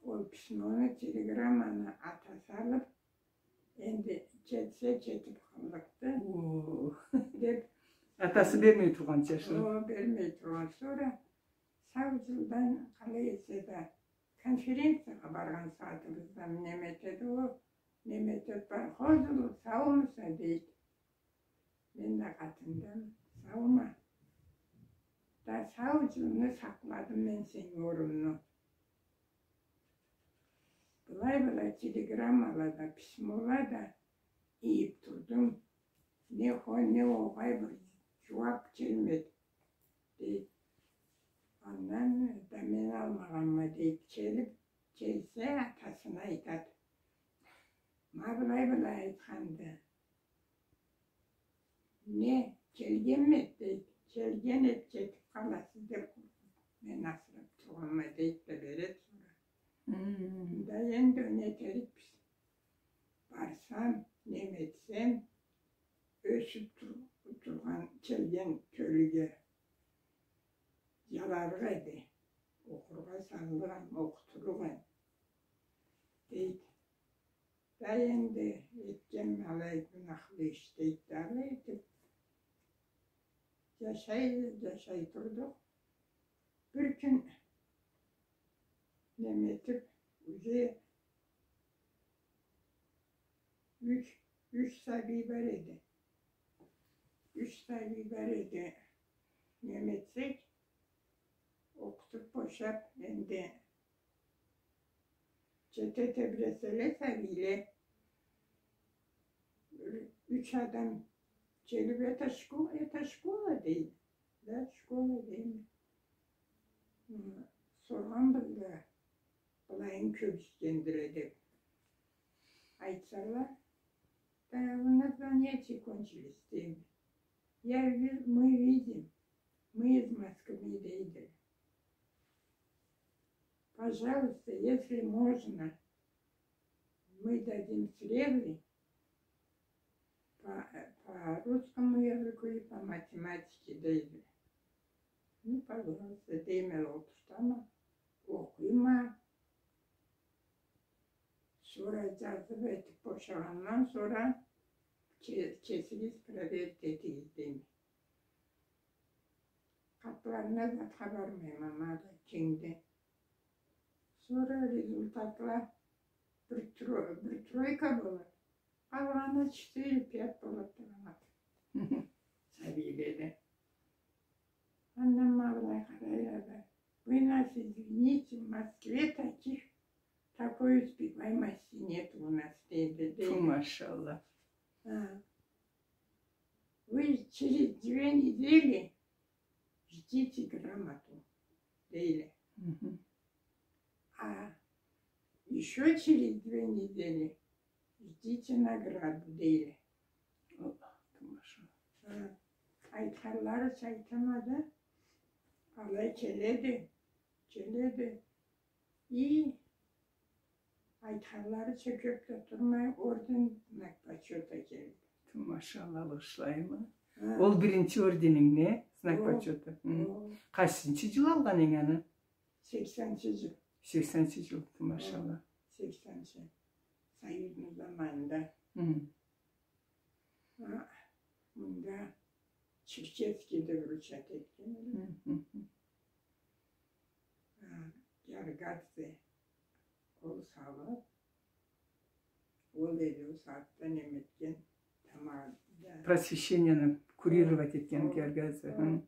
Ол письмону, телеграмманы атасы алыб, энди кетсе, кетиб къаллыкъды, о, деб. Атасы бермей тургъан чачылыб. О, бермей тургъан. Сора сау джылдан къалай эсе да конференциягъа баргъан сагъатыбызда неме этеди ол, неме этеди, бархозул, саумуса, дейди. Мен да къатындан, саума. Да сау джылны сакъладым мен сени орунну. Былай-былай телеграммала да, письмола да ийиб турдум. Не хо-, не огъай бир джууаб келмеди, дейди. Андан да мен алмагъанма, дейди, келиб, келсе, атасына айтады. Ма былай-былай айтханды. Не, келгенме эди, дейди. Келген эди, кетиб къаласыз деб къоркъдум. Мен асыраб тургъанма, дейди да, береди сора. Хы. Да энди не этерикбиз? Барсам, неме этсем, ёсюб тур-, тургъан, келген тёлюге джарарыкъ эди. Окъургъа саллыкъ эм, окъутуллукъ эм, дейди. Да энди этгенме алай гюнахлы иш, дейди да, алай этиб джашай, джашай турдукъ. Бир кюн неме этиб, уже юч, юч сабий бар эди. Юч сабий бар эди. Неме этсек, окъутуб бошаб, энди чете тебреселе сабийле. Юч адам келиб, это шко-, это школа, дейди. Да, школа, дейме. Хы, соргъанбыз да, былайын кёргюзтгендиле деб. Айтсала, да, у нас занятия кончились, дейме. Я ви-, мы видим, мы из Москвы, дейди. Пожалуйста, если можно, мы дадим срезы по, по русскому языку и по математике, дейди. Ну, пожалуйста, дейме, олтуртама, окъуйма. Сора джазыб этиб бошагъандан сора ке-, кесигиз проверить этигиз, дейме. Къатларына затха бармайма, ма да кенгде. Сора результатла бир тро-, бир тройка болады. Къалгъаны четыре, пять болады, дейме. Сабийледе. А, вы через две недели ждите грамоту, дейле. Мгм. А ещё через две недели ждите награду, дейле. О, тамаша. А, айтханларыча айтама да, алай келеди, келеди. И айтханларыча кёп да турмай, орден, знак почёта келди. Ту, машалла, алгъышлайма. Ха. Ол биринчи орденинг не? Знак почёта. Хы. Къайсынчы джыл алгъан эдинг аны? Сексенинчи джыл. Сексенинчи джыл, ту, машалла. Сексенинчи. Союзну заманында. Хы. А, мында Черкесскеде вручать этген эди. Хы, хы, хы. А, Георгадзе ол салыб, ол эди ол сагъатда неме этген, тамагъында. Просвещенияны курировать этген Георгадзе. Хы.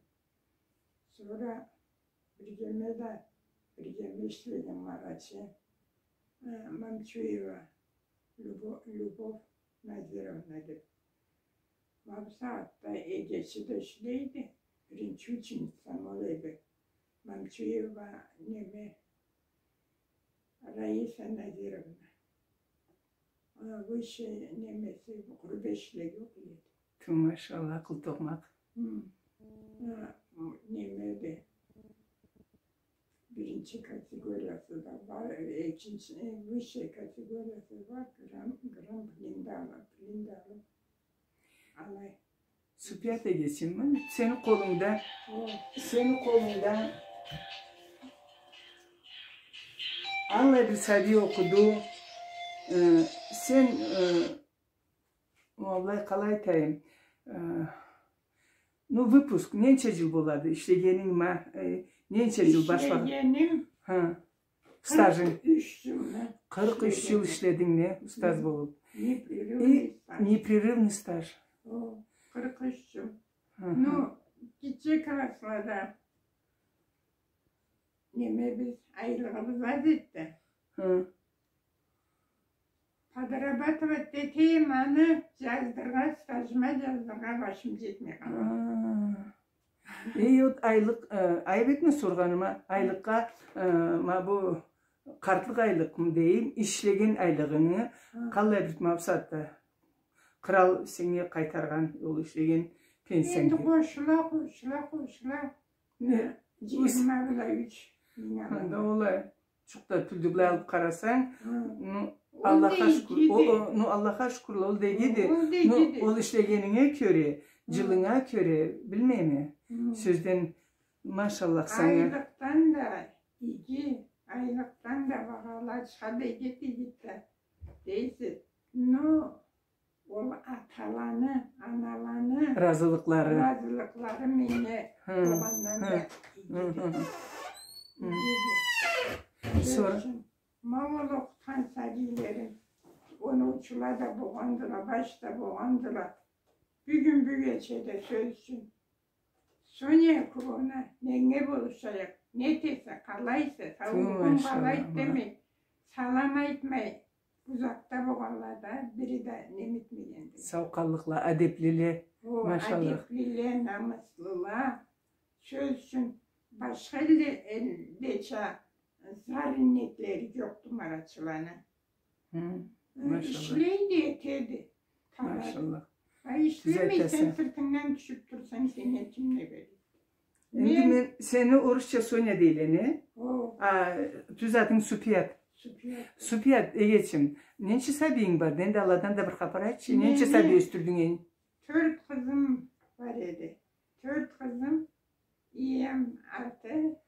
Сора биргеме да, биргеме ишлеген марачы, э, Мамчуева Любо-, Любовь Назировна деб. Ма бусагъатда эгечи да ишлейди, биринчи ученицам ол эди. Мамчуева неме, Раиса Назировна. Ана высший немеси, къуру бешлиги окъуй эди. Ту, машалла, къылтокъмакъ. Хы. А, м, неме да, биринчи категориясы да бар, экинчи, э, высший категориясы бар, гран-, гран-при да алыб, при да алыб. Алай. Супият эгечим, сени къолунгда, о, сени къолунгда аллай бир сабий окъуду, э, сен, э, аллай, къалай айтайым, э, ну, выпуск, ненча джыл болады ишлегенинг ма, э, ненча джыл башлагъан? Ишлегеним Ха. Стажынг? Къыркъ юч джыл ишлединг, не, устаз болуб? Непрерывный стаж. Непрерывный стаж. О, къыркъ юч джыл. Хы-хы. Ну, гитче класслада неме, биз айлыгъыбыз аз эди да. Хы. Подрабатывать этейим, аны джаздыргъа, стажыма джаздыргъа башым джетмей къалды. А. Эй, ол айлыкъ, э, айыб этме соргъаныма, айлыкъгъа, э, ма бу къартлыкъ айлыкъмы дейим, ишлеген айлыгъынгы къаллай бир ма бусагъатда? Кърал сеннге къайтаргъан ол ишлеген пенсиянг. Энди къошула, къошула, къошула. Джыйырма бла юч минг алама. Анда олай. Джукъ да тюлдю, былай алыб къарасанг, ну, Аллахха шукур. О, ну, Аллахха шукур, ол да игиди. Ну, ол ишлегенинге кёре, джылынга кёре, билмейме. Сёзден, машаллах санга. Айлыкъдан да иги, айлыкъдан да багъалы, ачха да иги, иги да дейсиз. Ну, ол аталаны, аналаны ыразылыкълары, ыразылыкълары меннге болгъандан да игиди. Игиди. Сора? Ма ол окъутхан сабийлерим, оноучула да болгъандыла, баш да болгъандыла. Бюгюн-бюгече да, сёз ючюн, Соня Куровна, ненге болушайыкъ, не этесе, къалайса, саулугъунг къалай демей, салам айтмай, узакъда болгъанла да, бири да неме этмегенди. Сау къаллыкъла, адеплиле, о, машаллах. Адеплиле, намыслыла. Сёз ючюн, башха элде, элдеча зар иннетлери джокъду марачыланы. Хы, машаллах. Ишлейди, этеди. Машаллах. А ишлемейсенг, сыртынгдан тюшюб турсанг, сеннге ким не берир? Энди мен, сени орусча Соня дейле, не? О. А тюз атынг Супият. Супият. Супият, эгечим, ненча сабийинг бар? Энди аладан да бир хапар айтчы. Ненча сабий ёсдюрдюнг энди? Тёрт къызым бар эди. Тёрт къызым, ием алты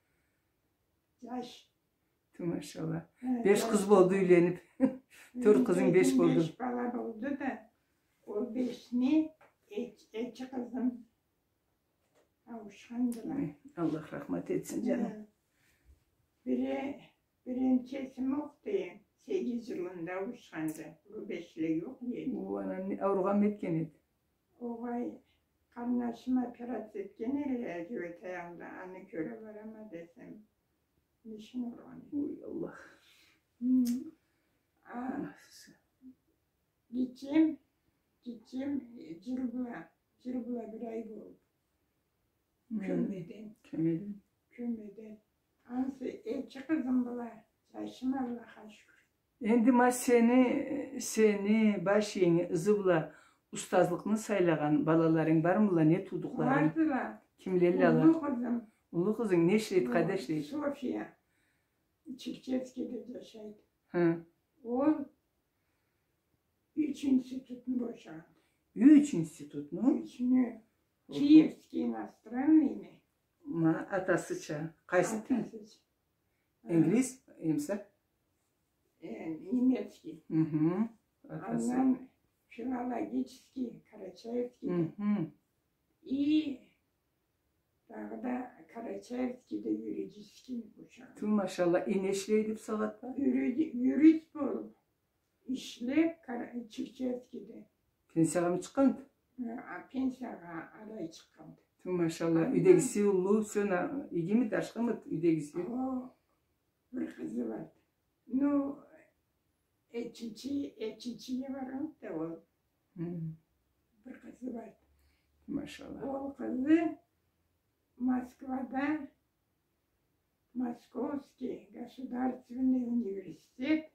джаш. Ту, машаллах. Хы, беш къыз болду юйлениб. Тёрт къызынг беш болду. Беш бала болду да, ол бешни эки, эки къызым ауушхандыла. Ой, Аллах рахмат этсин, джаным. Хы. Бири, биринчиси окъуйду, сегиз джылында ауушханды. Бу бешле окъуйду. Бу анам ауругъан этген эди. Огъай, къарнашым операция этген эдиле, джюгет аягъында, аны кёре барама десем, бешин ауругъан эди. Ой, Аллах. Хы. А, гитчем, гитче Ким, э, джыл бла, джыл бла бир ай болду. Хм. Кёмеден. Кёмеден. Кёмеден. Ансы эки къызым бла, джашым, Аллахха шукур. Энди ма сени, сени баш иенги ызы бла устазлыкъны сайлагъан балаларынг бармыла, не туудукъларынг? Бардыла. Кимлелле ала? Уллу къызым. Уллу къызынг не ишлейди, къайда ишлейди? София. Черкесскеде джашайды. Хы. Ол юч институтну бошагъан. Юч институтну? Ючню. Охо. Киевский иностранныйни. Ма, атасыча. Къайсы тил? Атасыча. Ингилиз, эмса? Э, немецкий. Мгм. Атасы. Андан филологический, Карачаевский. Мгм. И дагъыда Карачаевскийде юридическийни бошагъан. Ту машалла, и не ишлейди бусагъатда? Юриди-, юрист болуп ишлеп, Кара-, Черкесскийде. Пенсиягъамы чыкъгъанды? Э, а, пенсиягъа алай чыкъгъанды. Ту машалла, андан юйдегиси уллу, сёна, игимиди, ашхымыды юйдегиси? О, бир къызы барды. Ну, экинчи, экинчиге баргъанды ол. Хм. Бир къызы барды. Машалла. Ол къызы Москвада Московский государственный университет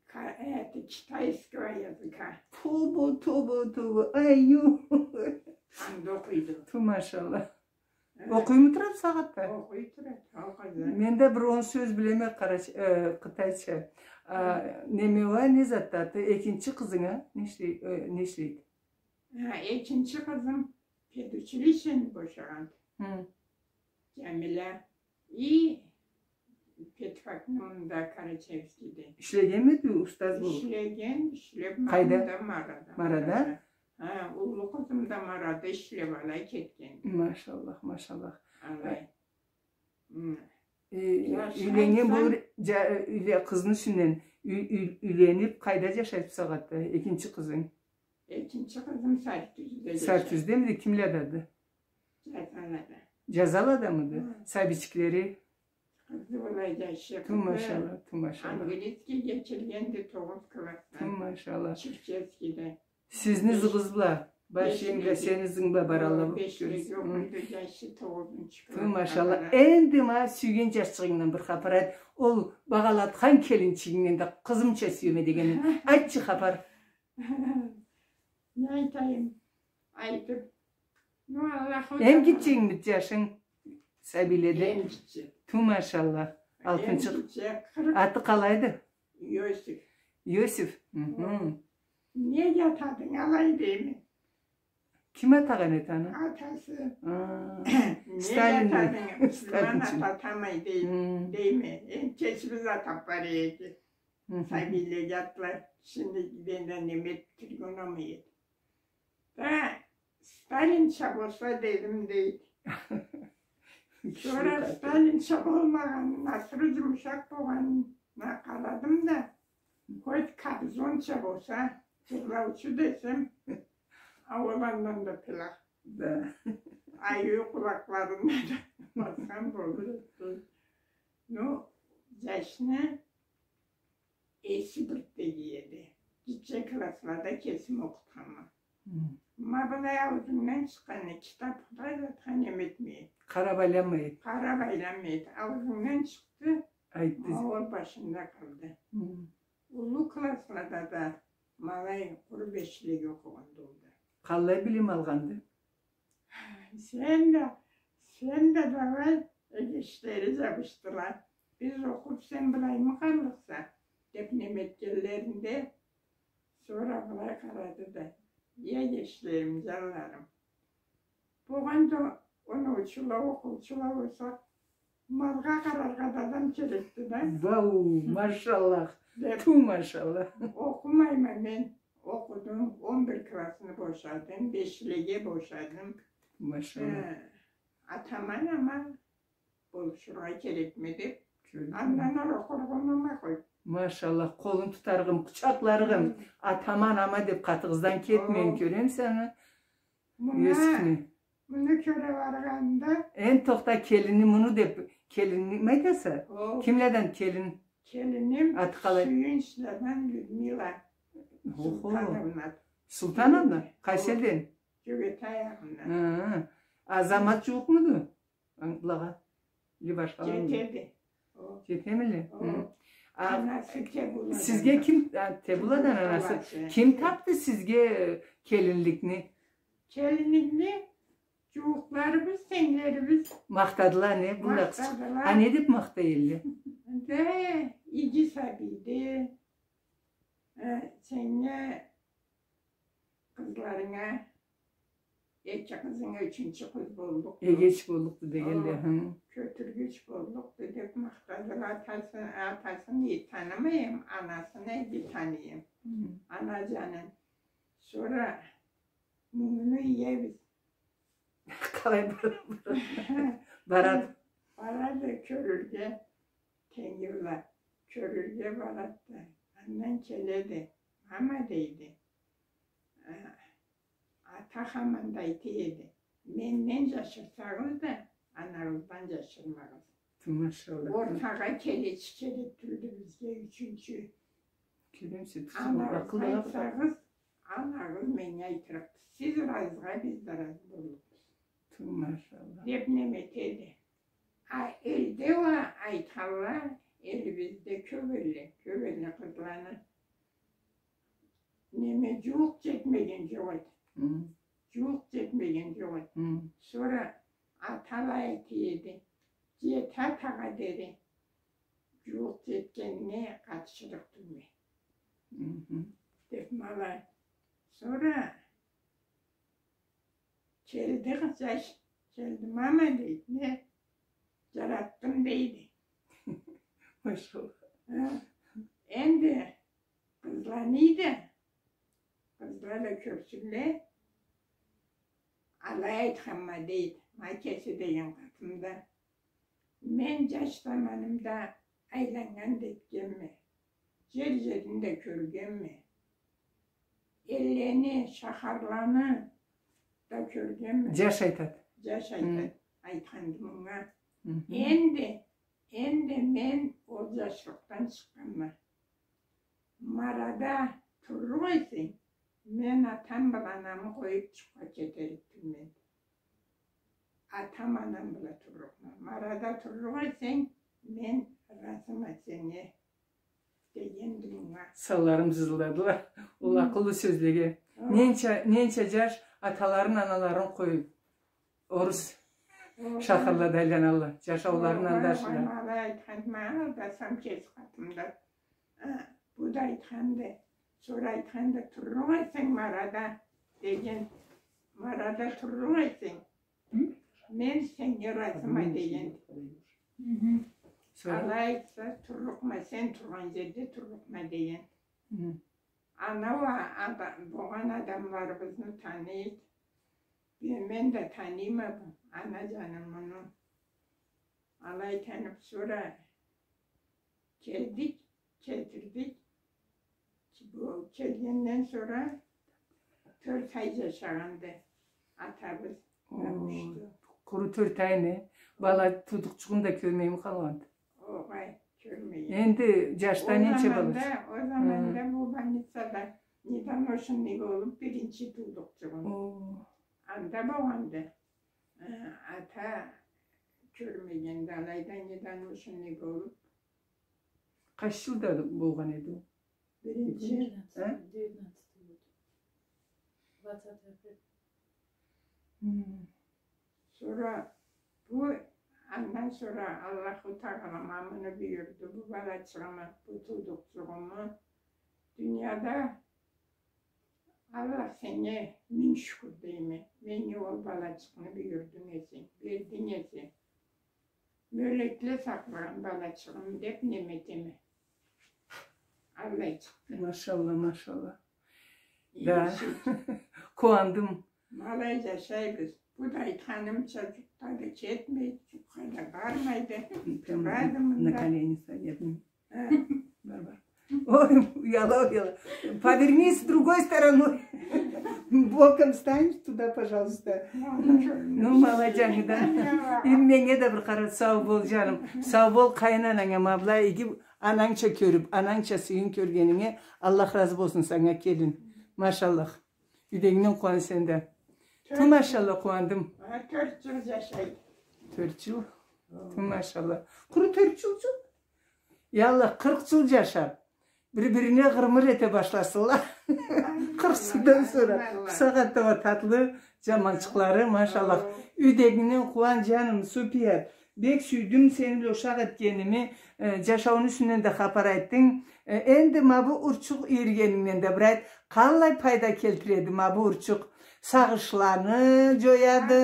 ка-, это, китайского языка. Тоба, тоба, тоба, ай, ю. Анда окъуйду. Ту машалла. Э. Окъуйму турады бусагъатда? Окъуй турады, окъуйду. Мен да бир он сёз билеме къарач-, э, къытайча. А, э, неме уа, не затды аты? Экинчи къызынг а? Не ишлей-, э, не ишлейди? Ха, экинчи къызым педучилищени бошагъанды. Хы. Джамиля. И педфакны мында Карачаевскийде. Ишлегенмиди устаз болуп? Ишлеген, ишлеп. Къайда? Мында, Марада. Марада? Марада. Ха, уллу къызым да Марада ишлеп алай кетген. Машаллах, машаллах. Алай. Хы. Э, юйленнген болур, джа-, юйле-, къызны юсюнден, юй-, юй-, юйленип, къайда джашайды бусагъатда экинчи къызынг? Экинчи къызым Сарытюзде джашайды. Сарытюздемиди? Кимледеди? Джазалада. Джазаладамыды? Хы. Сабийчиклери? Къызы былай джашы. Ту машалла, ту машалла. Английскийге киргенди тогъуз классдан. Ту машалла. Черкесскийде. Сизни ызыгъыз бла, баш иенг бла, сени ызынг бла баралла. Бешлеге окъуйду, джашы тогъузунчу класс. Ту машалла. Энди ма сюйген джашчыгъынгдан бир хапар айт. Ол багъалатхан келинчигингден да къызымча сюеме дегенин. Айтчы хапар. Не айтайым? Айтып. Ну, Аллаху Таала. Эм гитчегингмиди джашынг сабийледе? Эм гитче. Ту машалла. Алтынчы. Эм гитче, къыркъ. Аты къалайды? Иосиф. Иосиф. Мгм. Неге атадынг алай дейме. Ким атагъан эди аны? Атасы. А, неге Сталинни. Атадынг, Сталинчи. Муслиман ата атамай дей-, хм, дейме. Энди кесибиз атап бара эдик. Мгм. Сабийлеге атла, кишини бенде неме этип тургъан болмай эди. Да Сталинча болса дедим, дейди. Сора Сталинча болмагъанын, асыры джумушакъ болгъанына къарадым да, хоть Кобзонча болса, джырлаучу десем, а ол андан да пылакъ. Да. Айыу къулакъларына да басхан болур эди. Ну, джашны эси бир дегенди. Гитче класслада кесим окъутханма. Хм. Ма былай аузунгдан чыкъгъаны, китап къурай затха неме этмей. Къарап айланмай. Къарап айланмай. Аузунгдан чыкъды. Айтды. Ма ол башында къалды. Хм. Уллу класслада да ма алай къуру бешлеге окъугъанды ол да. Къаллай билим алгъанды? Сен да, сен да давай, эгечлери джабышдыла. Биз окъуп, сен былаймы къаллыкъса, деп неме этгенлеринде, сора былай къарады да, эй, эгечлерим, джанларым. Болгъанда оноучула, окъуучула болсакъ, малгъа къараргъа да адам керекди да. Вау, машаллах. Деп. Ту, машаллах. Окъумайма мен. Окъудум, он бир классны бошадым, бешлеге бошадым. Машаллах. Э, атаман ама болушургъа керекме деп. Кёрдюнг. Андан ары окъургъа болмай къой. Машаллах, къолун тутарыгъым, къучакъларыгъым. Хм. Атаман ама деп къатыгъыздан кетмейин, о, кёремисе аны. Муна, Юсюфню. Муну кёре баргъанда. Энди тохта, келинни муну деп, келинни ма айтаса? О. Кимледен келин? Келиним. Аты къалай? Сюйюнчладан Людмила. Охо. Султановна. Султановна? Къайсы элден? Кёгете аягъындан. Хы. Азамат жууукъмуду? Англагъа. Или башха. Жетеди. Жетемиди? Хы. Анасы Тебуладан. Сизге ким, а, Тебуладан анасы. Ким тапды сизге келинликни? Келинликни жууукъларыбыз, тенглерибиз. Махтадыла, не, бу да къыз. Махтадыла. А не деп махтай элле? Да, иги сабийди. Э, сеннге, къызларынга, эки къызынга ючюнчю къыз боллукъду. Эгеч боллукъду дегенле, хы. Кётюргюч боллукъду деп махтадыла. Атасын, атасын иги танымайым, анасын иги таныйым. Хы. Ана жаным. Сора муну иебиз. Къалай бара-, бара-, барады? Барады кёрюрге, тенги бла кёрюрге барады да. Андан келеди. Мама, дейди. А, ата хаманда айта эди. Менден жашырсагъыз да, анагъыздан жашырмагъыз. Ту, машалла. Ортагъа келечи керек тюлдю бизге ючюнчю. Анагъыз айтсагъыз, анагъыз меннге айтырыкъды. Сиз ыразыгъа биз да ыразы боллукъбуз. Ту, машалла. Деп неме этеди. А элде уа айтханла, элибизде кёп элле, кёп элле къызланы. Неме, жууукъ жетмеген жокъ эди. Хы. Жууукъ жетмеген жокъ эди. Хы. Сора ата алай айта эди. Жети атагъа дери жууукъ жетгенине къатышырыкъ тюлме. Хы. Деп ма алай. Сора келди къыз жаш, келди, мама, дейди, не, жаратдым, дейди. Машалла. Хы. Энди къызланы да, къызла да кёрсюнле, алай айтханма, дейди, ма кеси деген къатымда. Мен жаш заманымда айланнган да этгенме, жер-жерни да кёргенме, эллени, шахарланы да кёргенме. Жаш айтады. Жаш айтады. Хы. Айтханды мынга. Хы-хы. Энди, энди мен ол жашлыкъдан чыкъгъанма. Ма арада турлукъ эсенг, мен атам бла анамы къоюп жукъгъа кетерик тюлме. Атам, анам бла турлукъма. Ма арада турлукъ эсенг, мен ыразыма сеннге, дегенди мынга. Санларым жызылдадыла ол акъыллы сёзлеге. Хы. Ненча, ненча жаш аталарын, аналарын къоюп, орус шахарлада айланалла, жашауларын алды ашына. Ма алай айтханды, ма алай айтханды, ма алай айтханды, ма алай айтханды. Бу да айтханды. Сора айтханды, турлукъ эсенг ма арада деген, ма арада турлукъ эсенг, мен сеннге ыразыма деген. Хы-хы. Сора? Алай айтса, турлукъма, сен тургъан жерде турлукъма деген. Хы. Ана уа ада-, болгъан адамларыбызны таныйды. Мен, мен да таныйма бу ана жанымы. Алай танып, сора келдик, кетирдик. Бу келгенден сора тёрт ай жашагъанды атабыз. Къуру тёрт ай не? Бала туудукъчугъун да кёрмейми къалгъанды? Огъай, кёрмеген. Энди жашда ненча бала? Ол заманда, ол заманда бу больницада недоношенный болуп, биринчи туудукъчугъун. О. Анда болгъанды. Э, ата кёрмегенди, алайда недоношенный болуп. Къайсы жылда болгъан эди ол? Биринчи. Девятнадцатый год. Двадцатый апрель. Хм. Сора бу, андан сора Аллаху Тагъала ма муну буюрду, бу балачыгъымы, бу туудукъчугъуму. Дунияда Аллах, сеннге минг шукур дейме. Меннге ол балачыкъны буюрдунг эсе, бердинг эсе. Мёлекле сакълагъан балачыгъым деп неме этеме. Аллай чыкъды. Машалла, машалла. Да. Къууандым. Ма алай жашайбыз. Бу да айтханымча, жукъгъа да кетмейди, жукъгъа да бармайды. Турады мында. На колени садятся. Бар, бар. Ой, уяла, уяла. Повернись с другой стороной. Боком встань туда, пожалуйста. Ну, молодец, да. И меннге да бир къара, сау бол, жаным. Сау бол, къайын ананга ма былай иги Анангча кёрюб, анангча сыйын кёргенинге Аллах разы болсун санга, келин. Машаллах. Юйдегингден къууан сен да. Ту, машаллах, къууандым. Ха, тёрт джыл джашайды. Тёрт джыл? Ту, машаллах. Къуру тёрт джылчыкъ? Я Аллах, къыркъ джыл джашаб, бир-бирине гъырмыр эте башласынла. Къыркъ джылдан сора. Бусагъатда уа татлы джаманчыкълары, машаллах. Юйдегингден къууан, джаным, Супият. Бек сюйдюм сени бла ушакъ этгеними, э, джашауну юсюнден да хапар айтдынг. Э, энди ма бу урчукъ ийиргенингден да бир айт, къаллай пайда келтиреди ма бу урчукъ? Сагъышланы джояды,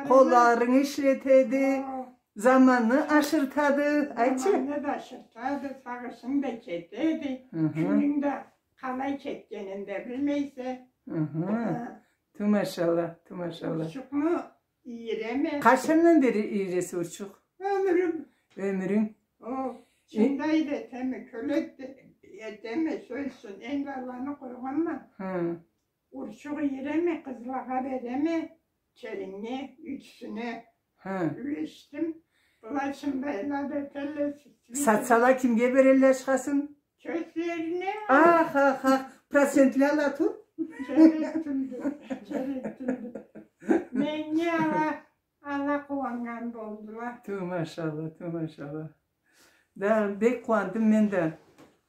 къолларынгы ишлетеди. О. Заманны ашыртады, айтчы. Заманны да ашыртады, сагъышынг да кетеди. Хы-хы. Кюнюнг да къалай кетгенин да билмейсе. Хы-хы. Ха. Ту, машаллах, ту, машаллах. Урчукъну ийиреме. Къачандан бери ийиресе урчукъ? Ёмюрюм. Ёмюрюнг? О, чындайды этеме, кёлек да этеме, сёз ючюн, энди Алланы къойгъанма. Хы. Урчукъ ийиреме, къызлагъа береме, келиннге, ючюсюне. Хы. Юлешдим. Была чындайла да этелле, сюйдюле. Сатсала, кимге берелле ашхасын? Кёзлерине. Ах, ах, ах, процентле ала тур. Керек тюлдю, керек тюлдю. Меннге ала, ала къууаннган болдула. Ту, машаллах, ту, машаллах. Да, бек къууандым мен да.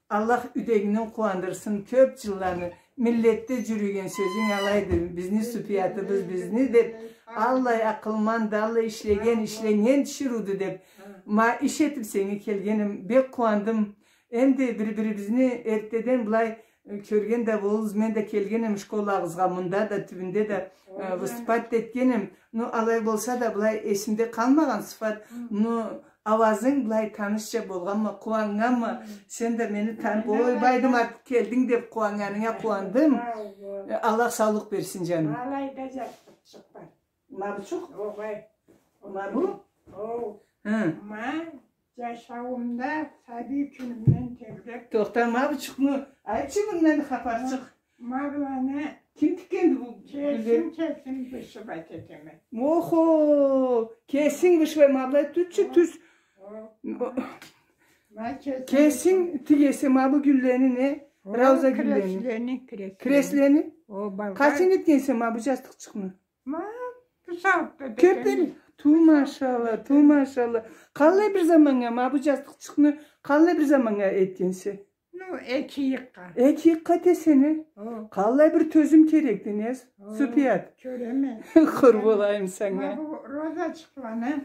Аллах юйдегингден къууандырсын кёб джылланы. Миллетде джюрюген сёзюнг алайды, бизни Супиятыбыз бизни деб, аллай акъылманды, аллай ишлеген, ишленнген тиширыуду деб. Ма иш этиб сеннге келгеним, бек къууандым. Энди бир-бирибизни эртдеден былай, э, кёрген да болурбуз. Мен да келгенем школагъызгъа, мында да, тюбюнде да, э, выступать этгенем. Ну, алай болса да, былай эсимде къалмагъан сыфат. Ну, ауазынг былай танышча болгъанма, къууаннганма. Сен да мени таныб, ойбай, айтдым, артыкъ келдинг деб къууаннганынга къууандым. Э, Аллах саулукъ берсин, джаным. Алайда джастыкъчыкъ бар. Ма бучукъ? Огъай. Ма бу? Оу. Хы. Ма джашауумда сабий кюнюмден тебреб. Тохта, ма бучукъну айтчы, мындан хапарчыкъ. Ма быланы. Ким тикгенди бу гюллени? Кесим, кесим вышивать этеме. Охо, кесинг вышивать, ма былай тутчу, тюз. О. Ма кесим. Кесинг тигесе ма бу гюллени, не? О, Рауза гюллени. Креслени, креслени. Креслени? О, болгар. Къачан этгенсе ма бу джастыкъчыкъны? Ма, бусагъатда. Кёрдюнг? Ту, машалла, ту, машалла. Къаллай бир заманнга, ма бу джастыкъчыкъны къаллай бир заманнга этгенсе? Ну, эки ыйыкъгъа. Эки ыйыкъгъа этесен, э? О. Къаллай бир тёзюм керекди, не, Супият? Кёреме. Къур болайым санга. Ма бу розачыкъланы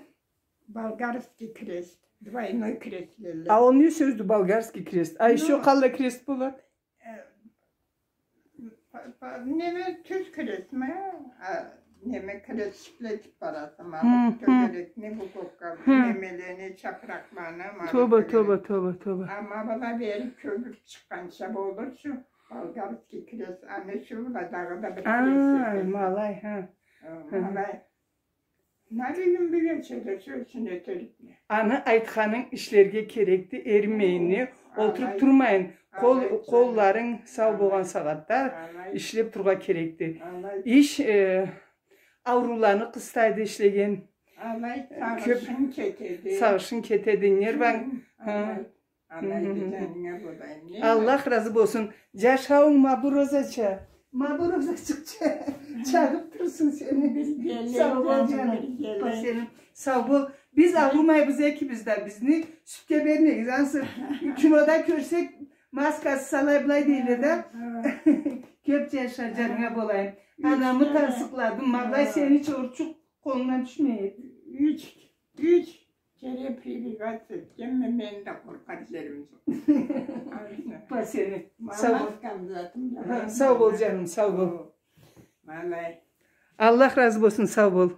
болгарский крест, двойной крест дейле. А ол не сёздю, болгарский крест? А ещё къаллай крест болады? Э, па-, па-, неме, тюз крестме, а, неме, крестчикле этиб бараса, ма бу тёгерекни, бу кокка, немелени, чапыракъланы, ма бу тёгерек. Тоба, тоба, тоба, тоба. А ма была бери кёбюб чыкъгъанча болурчу, болгарский крест, аны ючюн была дагъыда бир крест этеме. Ай, ма алай, ха. Э, ма алай. Ма бюгюн бюгече да сёзюн этерикме. Аны айтханынг ишлерге керекди, эринмейин, олтуруб турмайын. Къол-, къолларынг сау болгъан сагъатда ишлеб тургъа керекди. Иш, э, аурууланы къыстайды ишлеген. Кёб сагъышынг кетеди. Сагъышынг кетеди, нерванг. Алайды, джанынга болайым, не? Аллах разы болсун. Джашауунг ма бу розача. Ма бу розачыкъча. Чагъыб турсун сени. Сау бол, джаным. Сау бол. Биз ауруумайбыз экибиз да. Бизни сюдге бермегиз. Ансы кинода кёрсек, маскасы салай былай дейле да. Кёб джаша, джанынга болайым. Анамы тансыкъладым. Ма былай сени чорчукъ къолунгдан тюшмей эди. Юч, юч. Кере прививаться этгенме, мен да къоркъар джерим джокъ. Па сени. Сау бол. Сау бол, джаным, сау бол. Ма алай. Аллах разы болсун, сау бол.